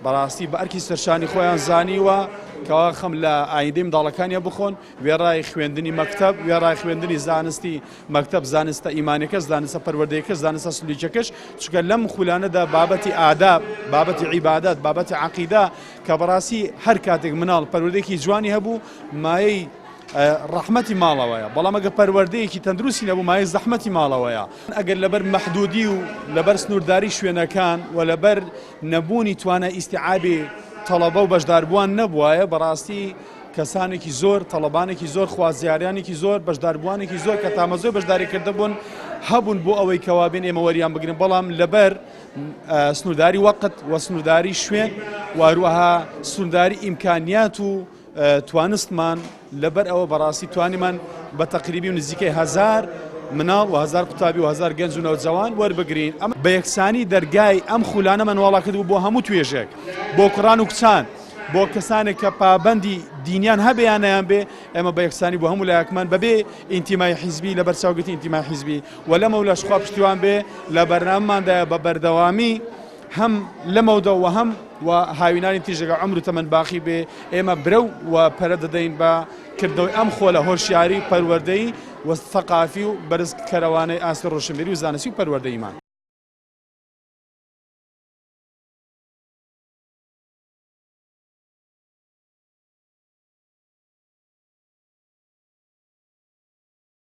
بەڕاستی بە ئەرکی سەرشانی خۆیان زانیوە کەوا خەم لە ئایندەی منداڵەکانیان بخۆن، وێڕای خوێندنی مەکتەب، وێڕای خوێندنی زانستی مەکتەب، زانستە ئیمانیەکەش، زانستە پەروەردەیەکەش، زانستە سلوکیەکەش، چونکە لەم خولانەدا بابەتی ئاداب، بابەتی عیبادەت، بابەتی عەقیدە کە بەڕاستی هەر کاتێک مناڵ پەروەردەیەکی جوانی هەبوو مایەی ڕەحمەتی ماڵەوەیە، بەڵام ئەگەر پەروەردەیەکی تەندروستی نەبوو مایەی زەحمەتی ماڵەوەیە. ئەگەر لەبەر مەحدودی و لەبەر سنوورداری شوێنەکان و لەبەر نەبوونی توانای ئیستیعابی تەڵەبە و بەشداربووان نەبوایە بەڕاستی کەسانێکی زۆر، تەڵەبانێکی زۆر، خوازیارانێکی زۆر، بەشداربووانێکی زۆر کە تامەزۆی بەشداریکردن بوون هەبوون بۆ ئەوەی کەوا بێن ئێمە وەریان بگرن، بەڵام لەبەر سنوورداری وەقت و سنوورداری شوێن و هەروەها سنوورداری ئیمکانیات و توانستمان لەبەر ئەوە بەڕاستی توانیمان بە تەقریبی و نزیکەی هەزار مناڵ و هەزار قوتابی و هەزار گەنج و نەوجەوان وەربگرین. ئەمە بە یەکسانی دەرگای ئەم خولانەمان واڵا کردبوو بۆ هەموو توێژێک، بۆ کوڕان و کچان، بۆ کەسانێک کە پابەندی دینیان هەبێ یان نەیان بێ، ئێمە بە یەکسانی بۆ هەموو لایەکمان بەبێ ئینتیمای حیزبی، لەبەرچاوگرتنی ئینتیمای حیزبی و لەمەولاش خوا پشتیوان بێ لە بەرنامەماندایە بە بەردەوامی هەم لەمەودا و هەم و هاوینانی تیژەکە عەمر و تەمەن باقی بێ ئێمە برەو و پەرە دەدەین بە کردنەوەی ئەم خۆلە هۆشیاری پەروەردەیی و سەقافی و بەرزکەرەوانەی ئاستی ڕۆشنبیری و زانستی و پەروەردەییمان.